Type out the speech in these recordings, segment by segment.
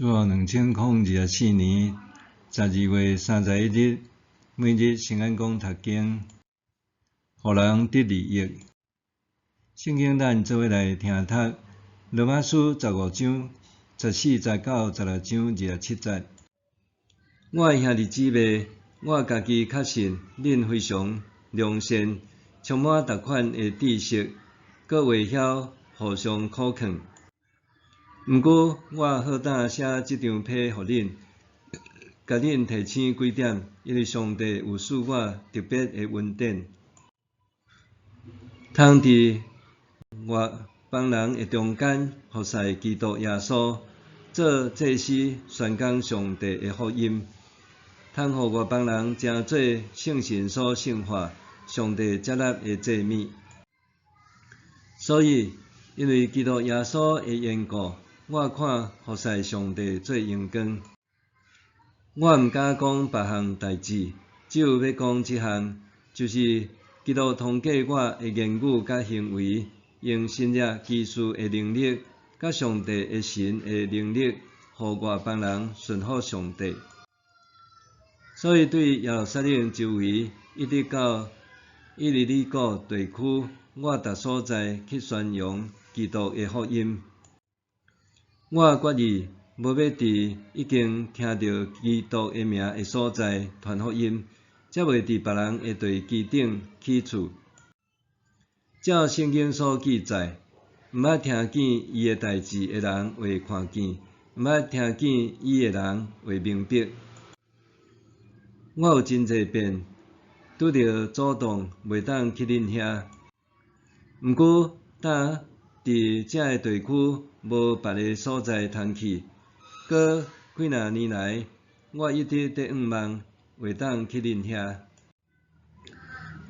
主後2024年12月31日，每日聖安講讀經，予人得利益。聖經咱做伙來聽讀羅馬書15章14節到16章27節。我的兄弟姊妹，我家己確信恁非常良善，充滿逐款的知識，閣會曉互相苦勸。毋過，我好膽寫這張批予恁，共恁提醒幾點，因為上帝有賜我特別的恩典，通佇外邦人的中間服侍基督耶穌，做祭司宣講上帝的福音，通予外邦人成做聖神所聖化、上帝接納的祭物。所以，因為基督耶穌的緣故，我看服侍上帝做榮光。我毋敢講別項代誌，只有欲講這項，就是基督通過我的言語佮行為，用神蹟奇事的能力，佮上帝的神的能力，予外邦人順服上帝。所以對耶路撒冷周圍，一直到以利里古地區，我逐所在去宣揚基督的福音。我決意無欲佇已經聽著基督的名的所在傳福音，才袂佇別人的地基頂起厝。照聖經所記載，毋捌聽見伊的代誌的人會看見，毋捌聽見伊的人會明白。我有真濟遍拄著阻擋，袂當去恁遐。毋過，當佇這个地區無別个所在通去，閣幾若年來，我一直佇向望會當去恁遐。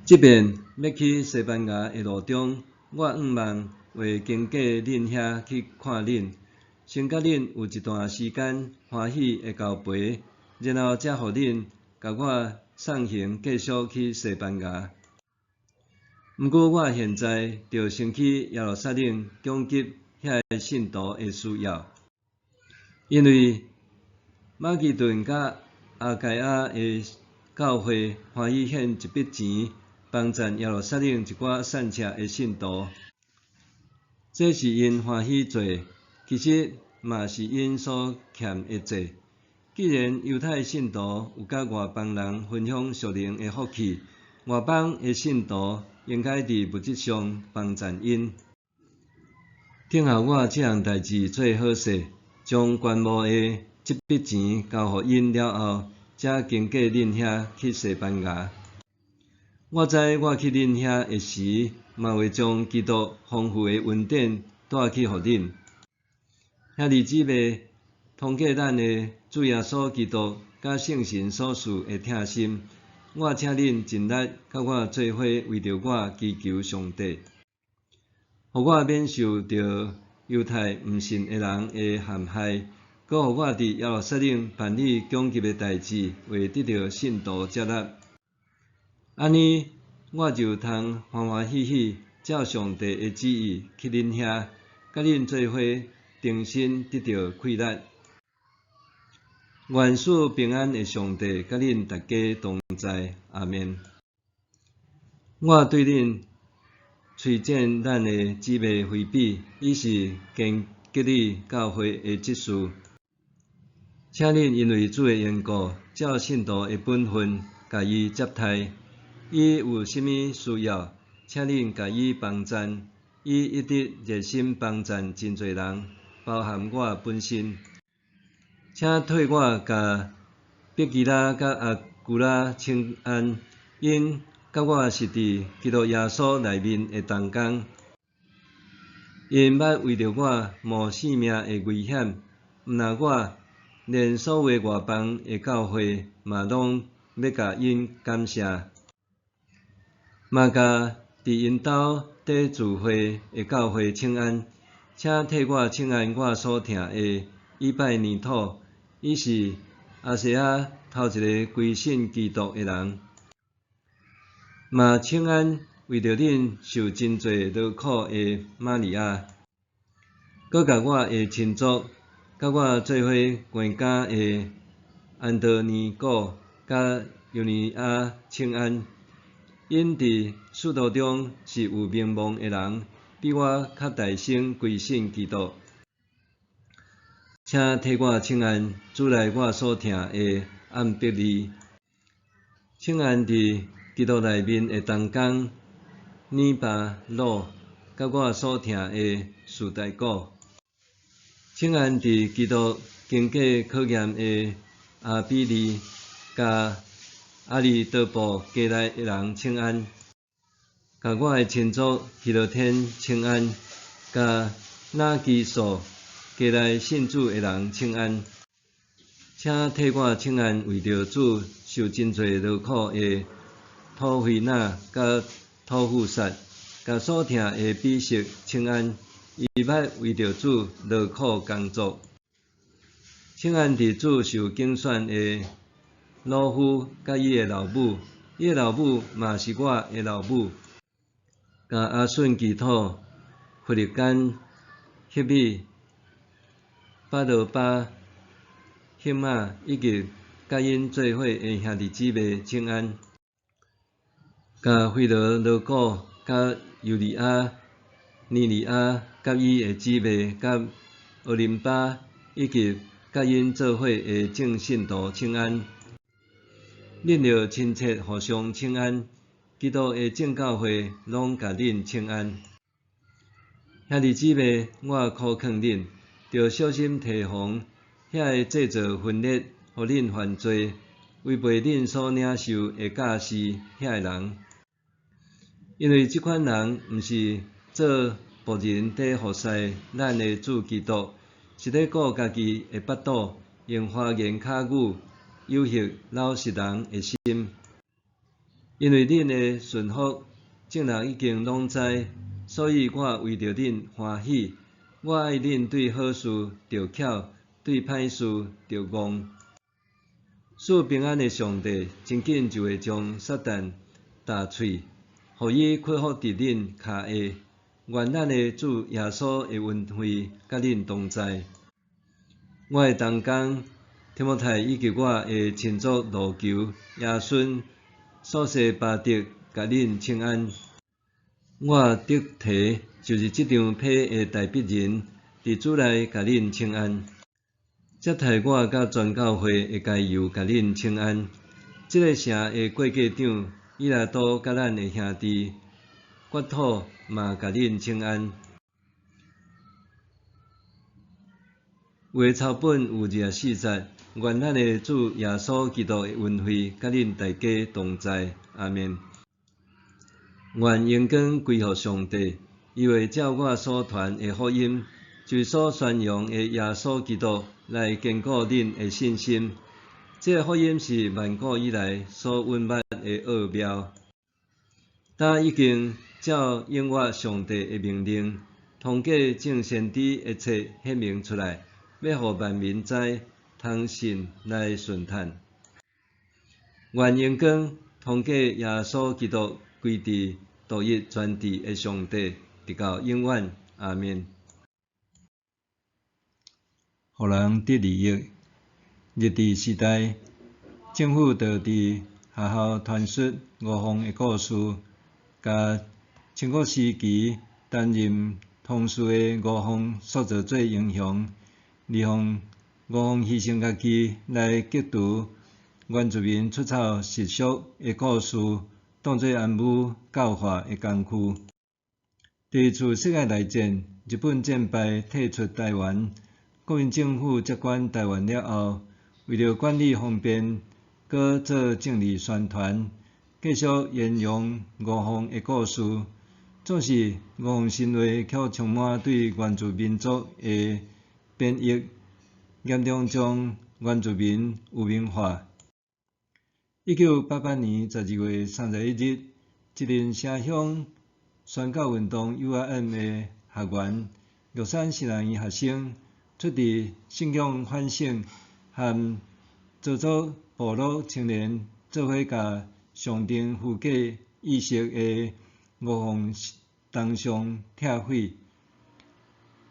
這遍欲去西班牙的路中，我向望會經過恁遐去看恁，先佮恁有一段時間歡喜的交陪，然後才予恁共我送行，繼續去西班牙。毋過我現在著先去耶路撒冷供給遐个信徒的需要，因為馬其頓佮亞該亞的教會歡喜獻一筆錢，幫贊耶路撒冷一寡散赤的信徒。這是𪜶歡喜做，其實嘛是𪜶所欠的債。既然猶太信徒有佮外邦人分享屬靈的福氣，外邦的信徒應該佇物質上幫贊𪜶。聽候我這項代誌做好勢，將捐募的這筆錢交予𪜶了後，才經過恁遐去西班牙。我知我去恁遐的時，嘛會將基督豐富的恩典帶去予恁。兄弟姊妹，通過咱的主耶穌基督佮聖神所賜的疼心，我請恁盡力佮我做伙為著我祈求上帝，予我免受著猶太毋信的人的陷害，閣予我佇耶路撒冷辦理供給的代誌會得著信徒接納。按呢，我就通歡歡喜喜照上帝的旨意去恁遐，佮恁做伙重新得著氣力。願賜平安的上帝佮恁大家同在，阿們。我對恁推薦咱的姊妹腓比，伊是堅革哩教會的執事，請恁因為主的緣故，照信徒的本分，共伊接待。伊有啥物需要，請恁共伊幫贊。伊一直熱心幫贊真濟人，包含我本身。請替我共百基拉佮阿古拉請安，𪜶佮我是佇基督耶穌內面的同工。𪜶捌為著我冒性命的危險，毋但我，連所有外邦的教會嘛攏欲共𪜶感謝。嘛共佇𪜶兜佇聚會的教會請安，請替我請安我所疼的以拜尼土，伊是亞細亞頭一个歸信基督的人。嘛請安為著恁受真濟勞苦的瑪利亞，閣共我的親族，佮我做伙關監的安多尼古佮尤尼亞請安。𪜶佇使徒中是有名望的人，比我較大先歸信基督。請替我請安主內我所疼的暗彼利。請安佇基督內面的同工爾巴魯，佮我所疼的士大古。請安佇基督經過考驗的阿彼利，佮亞里多布家內的人請安。共我的親族希羅天請安，佮納基索家內信主的人請安。請替我請安為著主受真濟勞苦的土菲納佮土富薩，共所疼的比色請安，伊捌為著主勞苦工作。請安佇主受揀選的魯孚佮伊的老母，伊的老母嘛是我的老母。共阿順基土、弗利干、赫米、巴羅巴、赫瑪以及佮𪜶做伙的兄弟姊妹請安。共腓羅羅古、佮猶利亞、尼利亞佮伊的姊妹佮奧林巴，以及佮𪜶做伙的眾信徒請安。恁著親切互相請安，基督的眾教會攏共恁請安。兄弟姊妹，我苦勸恁，著小心提防遐个製造分裂、予恁犯罪、違背恁所領受的教示遐个人。因為這款人毋是做僕人佇服侍咱的主基督，是咧顧家己的腹肚，用花言巧語誘惑老實人的心。因為恁的順服，眾人已經攏知，所以我為著恁歡喜。我愛恁對好事著巧，對歹事著戇。賜平安的上帝，真緊就會將撒旦踏碎，予伊屈服佇恁跤下。願咱的主耶穌的恩惠佮恁同在。我的同工提摩太以及我的親族盧求、亞孫、索西巴德，共恁請安。我得提就是這張批的代筆人，佇主內共恁請安。接待我佮全教會的該猶共恁請安。這个城的過價長以拉都佮咱的兄弟割土嘛共恁請安。有的抄本有24節，願咱的主耶穌基督的恩惠佮恁大家同在，阿們。願榮光歸予上帝，伊會照我所傳的福音，就是所宣揚的耶穌基督，來堅固恁的信心。這个福音是萬古以來所隱瞞的奧妙，早已經照永活上帝的命令，通過眾先知的冊顯明出來，欲予萬民知，通信來順嘆。願榮光通過耶穌基督歸佇獨一全智的上帝，直到永遠。阿們。予人得利益。日治時代，政府就佇學校傳說吳鳳的故事，共清國時期擔任通事的吳鳳塑造做英雄，而予吳鳳犧牲家己來革除原住民出草習俗的故事，當做安撫教化的工具。第二次世界大戰，日本戰敗退出台灣，國民政府接管台灣了後，為著管理方便，閣做政治宣傳，繼續沿用吳鳳的故事。總是吳鳳神話卻充滿對原住民族的貶抑，嚴重將原住民污名化。1988年12月31日，一任城鄉宣教運動 URM 的學員，玉山神學院學生，出佇信仰反省和鄒族部落青年做伙共象徵分隔意識的吳鳳銅像拆毀。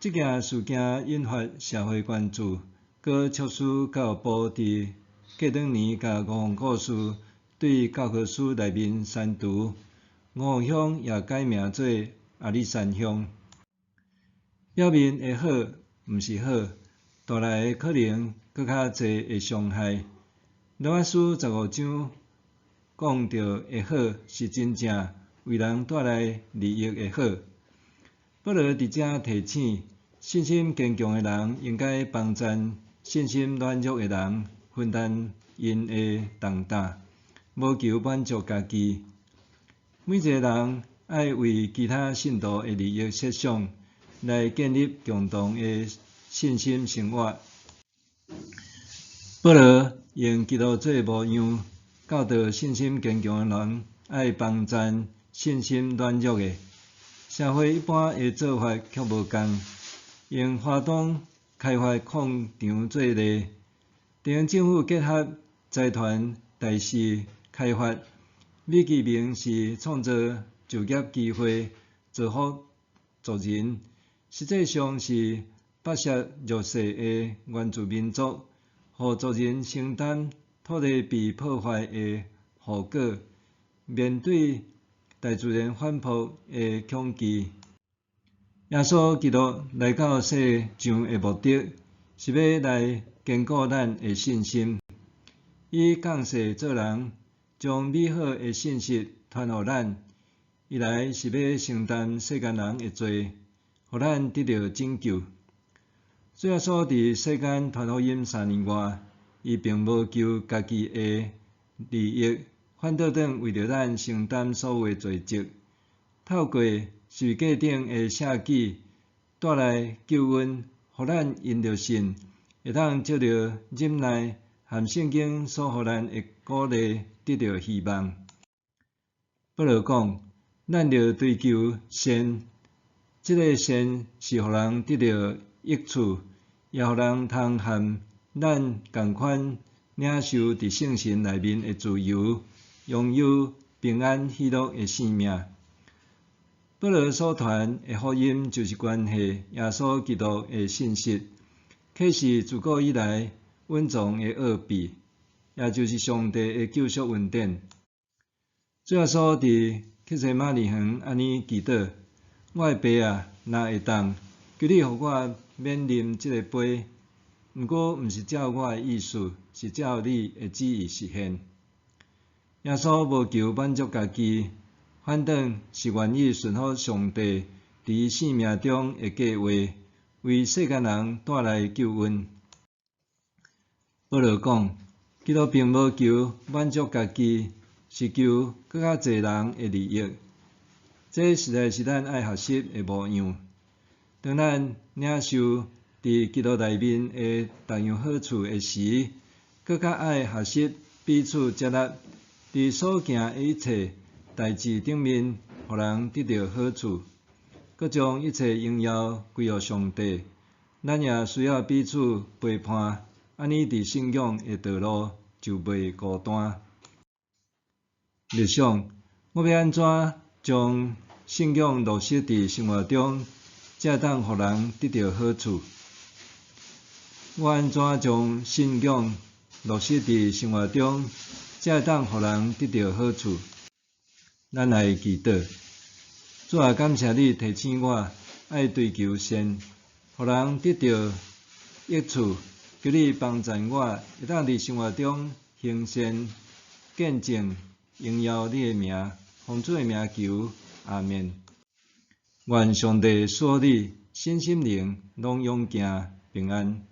這件事件引發社會關注，閣促使教育部佇過兩年共五項故事對教科書內面刪除，吳鳳鄉也改名做阿里山鄉。表面的好，毋是好，帶來的可能閣較濟的傷害。羅馬書15章講著的好，是真正為人帶來利益的好。保羅佇遮提醒，信心堅強的人應該幫贊信心軟弱的人，分擔𪜶的重擔，無求滿足家己。每一个人愛為其他信徒的利益設想，來建立共同的信心生活。保羅用基督做模樣，教導信心堅強的人愛幫贊信心軟弱的。社會一般的做法卻無仝，用花東開發礦場做例，地方政府結合財團大肆開發，美其名是創造就業機會、造福族人，實際上是剝削弱勢的原住民族，予族人承擔土地被破壞的後果，面對大自然反撲的恐懼。耶穌基督來到世上的目的，是欲來堅固咱的信心。伊降世做人，將美好的信息傳予咱。伊來是欲承擔世間人的罪，予咱得著拯救。主耶穌佇世間傳福音3年外，伊並無求家己的利益，反倒轉為著咱承擔所有的罪責，透過十字架頂的捨己，帶來救恩，予咱因著信，會當藉著忍耐和聖經所予咱的鼓勵，得著希望。保羅講，咱著追求善，這个善是予人得著益處，也予人通和咱仝款領受佇聖神內面的自由，擁有平安喜樂的生命。保羅所傳的福音就是關係耶穌基督的信息，啟示自古以來隱藏的奧秘，也就是上帝的救贖恩典。主耶穌佇客西馬尼園按呢祈禱：我的爸啊，若會當，求你予我免啉這个杯，毋過毋是照我的意思，是照你的旨意實現。耶穌無求滿足家己，反轉是願意順服上帝佇伊生命中的計畫，為世間人帶來救恩。保羅講，基督並無求滿足家己，是求閣較濟人的利益。這實在是咱愛學習的模樣。當咱領受佇基督內面的逐樣好處的時，閣較愛學習彼此接納，佇所行的一切代誌頂面，予人得著好處，閣將一切榮耀歸予上帝。咱也需要彼此陪伴，按呢佇信仰的道路就袂孤單。默想，我欲按怎將信仰落實佇生活中，才會當予人得著好處？我按怎將信仰落實佇生活中，才會當予人得著好處？咱來祈禱，主啊，感謝你提醒我愛追求善，予人得著益處。求你幫贊我，會當佇生活中行善、見證、榮耀你的名，奉主的名求，阿們。願上帝賜予你身心靈攏勇健平安。